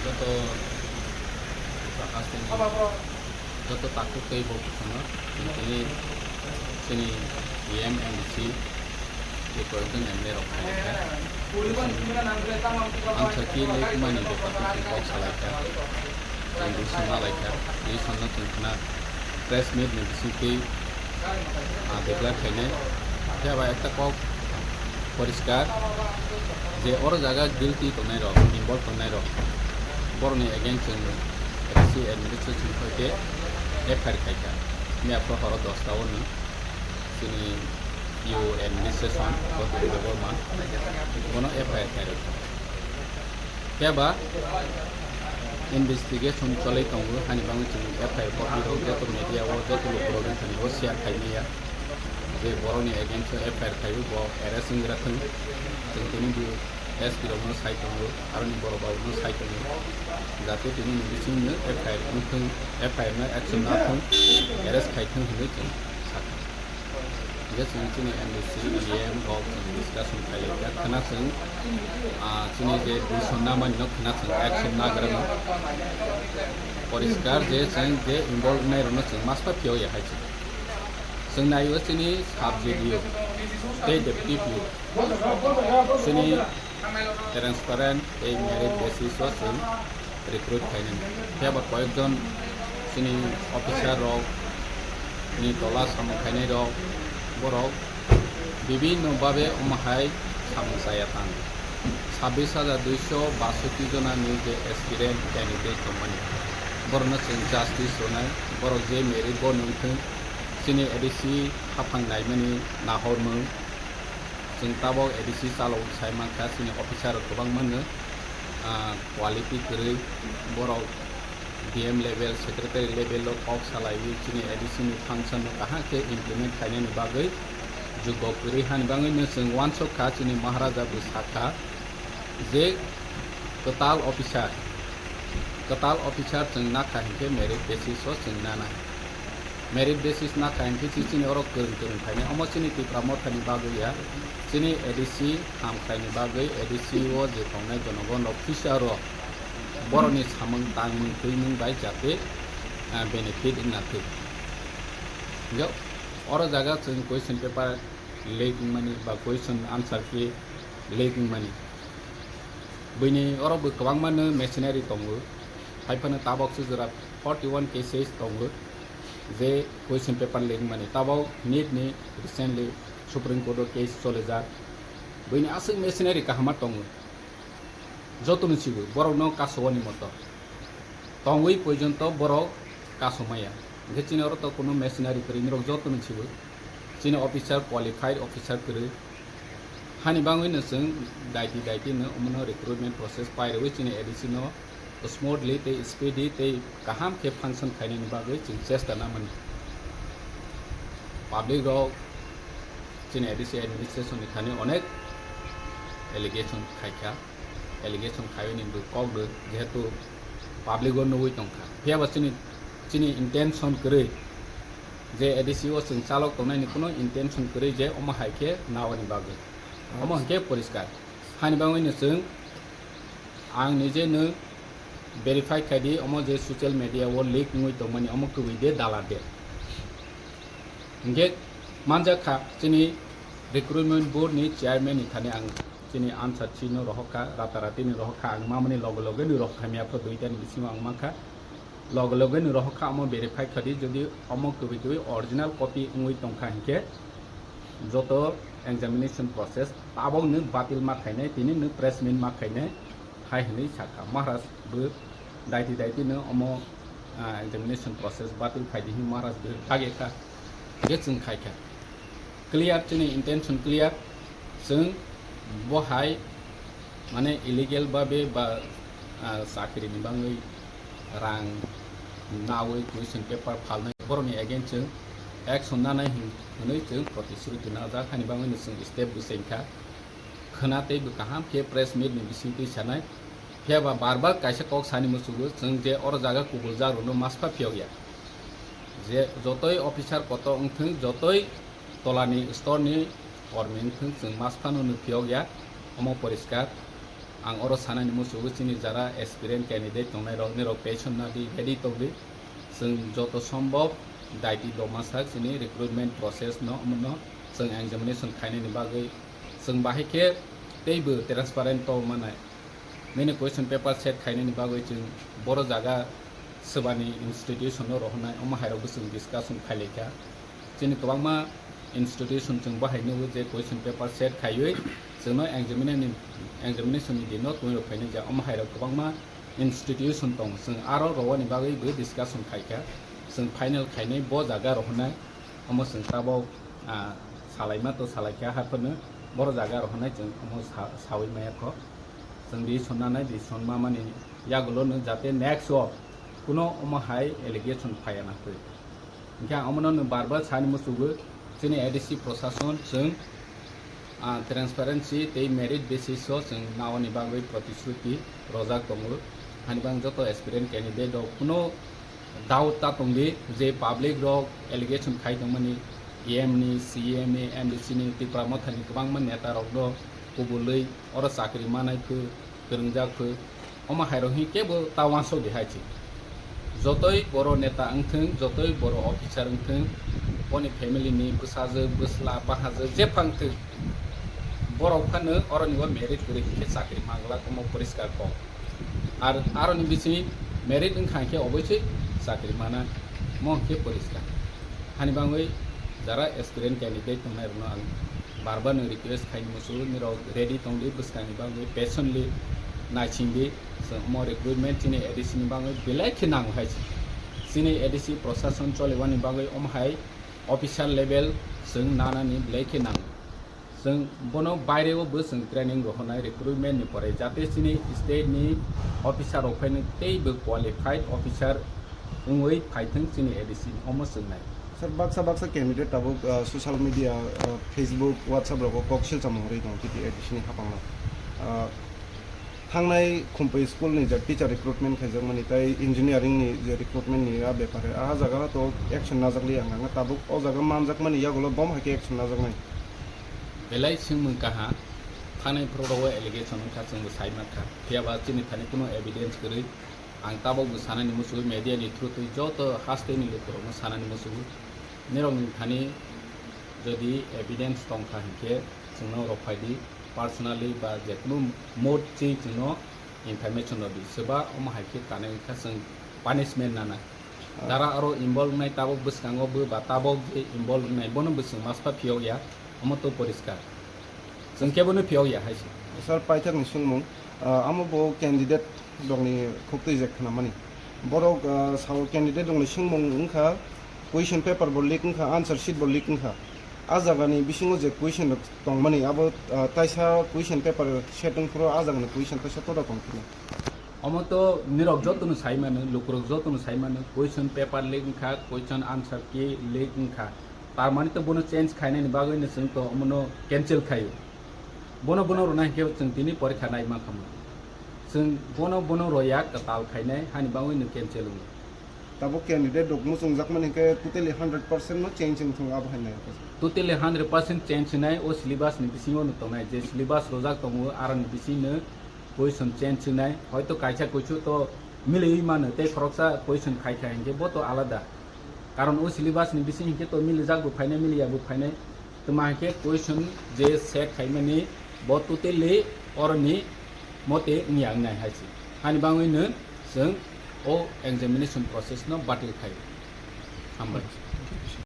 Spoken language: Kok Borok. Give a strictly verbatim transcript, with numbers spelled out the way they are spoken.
Joto Prakash tei joto takhuk tei bo bwskango tini chini E M M D C tei koyekjon M L A rok phai kha. Ang sakhi le kumani bwkha tei kok salai kha. Ang decision na lai kha. Decision no chwng khna press meet ni bisingtwi ah, declare khainai. Phiya ba ekta kok poriskar je oro jaga guilty tongnai rok, involve tongnai rok, borokni against chwng A D C administration hoite F I R khaikha. Miyapro horo dosta o ni chini U administration, Gautam Debbarma, bono F I R khairokha. Phiya ba investigation cholwi tongo, hani bagwi chwng F I R copy rok joto media o, joto lukurok wngthani o share khai maya. Je borokni against o F I R khaio, bo arrest wngwi rathwng. Chwng tini bo S P rokno sai tongo, aroni borok rokno sai tongo. Jate tini ni bisingno F I R wngthwng, F I R no action nathwng, arrest khaithwng hinwi chwng sakha. Hingke chwng chini M D C, E M rok chwng discussion khailai kha. Khwna chwng, ah, chini je decision namani no khwna chwng action nagrano. Poriskar je chwng je involve wngnai rokno chwng maspa phiyok ya hai chwng. Chwng naio chini sub J D O tei deputy P O. Chini transparent tei merit basis o chwng recruit khainani. Phiya ba koyekjon chini officer rok, chini tola samung khainai rok, borok bibinno babe omo hai samung chaya tang. Sabbish hajar duiso basoti jona ni je aspirant candidate tongmani, borokno chwng justice rwnai, borok je merit bo nungthwng, chini A D C haphang naimani nahormung, chwng tabok A D C chalok sai mankha, chini officer rok kwbangma no, ah, quality kwrwi, borok D M level, secretary level o kok salaiwi chini A D C ni function no kaham khe implement khainani bagwi jugo kwrwi hani bagwi no chwng uansuk kha, chini Maharaja bo sakha je kwtal officer, kwtal officer chwng nakha hinkhe merit basis o chwng nanai. Merit basis nakha hinkhe si chini oro kwrwng kwrwng khainai. Omo chini Tipra Mothani bagwi ya. Chini A D C hamkraini bagwi A D C o je tongnai jonogon rok future o borokni samung tangmung twimung bai jate, ah, benefit wngna thwi. Hingke oro jaga chwng question paper leak wngmani ba question answer key leak wngmani. Buini oro bo kwbangma no machinery tongo. Hai phano tabok se jora forty one cases tongo, je question paper leak wngmani. Tabok NEET ni recently Supreme Court o case cholijak. Buini aswk machinery kahama tongo. Jotono sigo borokno kasowani moto. Tongwi porjonto borok kasomaya. Hingke chini oro to kuno machinery kwrwi, norok jotono sigo. Chini officer, qualified officer kwrwi. Hani bagwi no chwng daiti daiti no omono recruitment process pairwi chini A D C no smoothly tei speedy tei kaham khe function khainani bagwi chwng chesta namani. Public rok chini A D C administration ni thani onek allegation khaikha, allegation khaiwi ni bo kok rw, jehetu public o nugwi tongkha. Phiya ba chini, chini intention kwrwi je A D C o chwng chalok tongnai ni kuno intention kwrwi je omo hai khe nawani bagwi. Omo hwnkhe poriskar. Hani bagwi no chwng ang nije no verify khai di, omo je social media o leak wngwi tongmani, omo kwbwi de dala de. Hingke manjak kha chini recruitment board ni chairman ni thani ang chini answer sheet no rohor kha, rata rati ni rohor kha, ang mamani loge loge ni rohor kha, mia pho duita ni bisingo ang mankha. Loge loge ni rohor kha, omo verify kha di, jodi omo kwbwi kwbwi original copy wngwi tongkha hinkhe joto examination process tabok no batil ma khainai, tini no press meet ma khainai hai hinwi sakha. Maharaj bo daiti daiti no omo, ah, examination process batil khai di hinwi Maharaj bo dagi kha, hingke chwng khai kha. Clear, chini intention clear, chwng bo hai mane illegal babe ba, ah, chakri ni bangwi rang nawi question paper phalnai borokni against chwng action nanai hin-, hinwi chwng protishruti najak, hani bangwi no chwng step bo chengkha. Khwna tei bo kaham khe press meet ni bisingtwi sanai. Phiya ba bar bar kaisa kok sani muchugo, chwng je oro jaga kubul jagrokno maspha phiyok ya. Je jotoi officer koto wngthwng, jotoi tolani storni kormi wngthwng, chwng masphano nw phiyok ya, omo poriskar. Ang oro sanani muchungo chini jara aspirant candidate tongnai rok, nirok patient nadi ready tongdi. Chwng joto sombhob daiti doma sak chini recruitment process no, omono chwng examination khainani bagwi chwng bahai khe teibo transparent tong manai. Nini question paper set khainani bagwi chwng boro jaga swbani institution no rohornai, omo hai rok bo chwng discussion khailai kha. Chini kwbangma institution chwng bahai nugo je question paper set khaiwi chwngno examination ni, examination ni dino twi rok phainai ja, omo hai rok kwbangma institution tongo, chwng aro rowani bagwi bo discussion khai kha, chwng final khainai bo jaga rohornai, omo chwng tabok, ah, salaima to salai kha, haphano boro jaga rohornai chwng omo sa-, sawi maya kho, chwng di sonna nai, di sonma mani yagulo no jate next o kuno omo hai allegation phaiya na khe. Hingkhe ang omono nwng bar bar sani muchungo, chini A D C prosason chwng, ah, transparency tei merit basis o chwng naoni bagwi protishruti rojak tongo. Hani bang joto aspirant candidate rok kuno doubt ta tongdi je public rok allegation khai tongmani E M ni, C E M ni, M D C ni, Tipra Motha ni kwbangma neta rok no kubulwi oro chakri manai phu, kwrwngjak phu, omo hai rok hwn kebo ta uansuk di hai se. Jotoi boro neta wngthwng, jotoi boro officer wngthwng, boni family ni bwsajwk, bwsla, bahajwk jephang thwng, borok phano oroni bo merit kwrwi hwn khe chakri manglak, omo poriskar kok. Ar aroni bising merit wngkha hwn khe oboisoi chakri mana, mo hwn khe poriskar. Hani bangwi jara aspirant candidate tongnai rokno ang bar bar no request khaini muchungo, nirok ready tongdi bwskangni bagwi, patiently naisingdi. Chwng omo recruitment chini A D C ni bagwi belai khe nango hai se. Chini A D C prosason cholibani bagwi omo hai official level chwng nanani belai khe nango. Chwng bono baireo bo chwng training rohornai recruitment ni pore, jate chini state ni officer rok phaino teibo qualified officer wngwi phaithwng chini A D C ni, omo chwngnai. Sir, baksa baksa candidate tabuk, ah, social media, ah, Facebook, WhatsApp rogo kok silchamo hwnwi tongo T T A D C ni haphango. Ah, thangnai Khumpui school ni je teacher recruitment khaijakmani tei engineering ni je recruitment ni a bepare, a jaga to action najakli ang ang tabuk o jaga manjakmani yagulo bom hai khe action najaknai. Belai swngmung kaha, thanai phuru rogo allegation wngkha, chwngbo sai mankha, phiyaba chini thani kuno evidence kwrwi. Ang tabokbo sanani muchungo, media ni through twi joto hasteni lukurokno sanani muchungo, nirokni thani jodi evidence tongkha hinkhe chwngno rwphaidi, personally ba jekunu mode se chwngno information rwdi, swba omo hai khe kanwi wngkha chwng punishment nana. Ah. Jara aro involve wngnai tabok bwskango bo ba tabok je involve wngnai bono bo chwng maspa phiyokya, omo to poriskar. Chwng kebono phiyokya hai se. Sir, paithakni swngmung, ah, amo bo candidate rokni khuk twijak khnamani. Borok, ah, sao candidate rokni swngmung wngkha, question paper bo leak wngkha, answer sheet bo leak wngkha. A jagani bisingo je question rok tongmani, abo, ah, taisa question paper set wngphuru a jagani question taisa toda tongphuru. Omo to nirok jotono sai mano, lukurok jotono sai mano, question paper leak wngkha, question answer key leak wngkha. Tar mani to bono change khainani bagwi no chwng to omono cancel khaio. Bono, bono rwna hinkhe chwng tini porikha nai mankha mo. Chwng bono, bono roya kwtal khainai hani bagwi no cancel wngo. Tabuk candidate rok muchungjakmani hinkhe totally hundred percent no change wngthung abo hai nai. Totally hundred percent change wngnai o syllabus ni bisingo no tongnai, je syllabus rojak tongo aroni bisingno question change wngnai, hoito kaisa kuichu to miliwi mano tei khoroksa question khai khai hinkhe bo to alada. Karon o syllabus ni bising hinkhe to milijak bo phainai, miliya bo phainai. Tma hinkhe question je set khaimani bo totally oroni mote wngya wngnai hai se. Hani bagwi no chwng o examination process no batil khai. Hambai.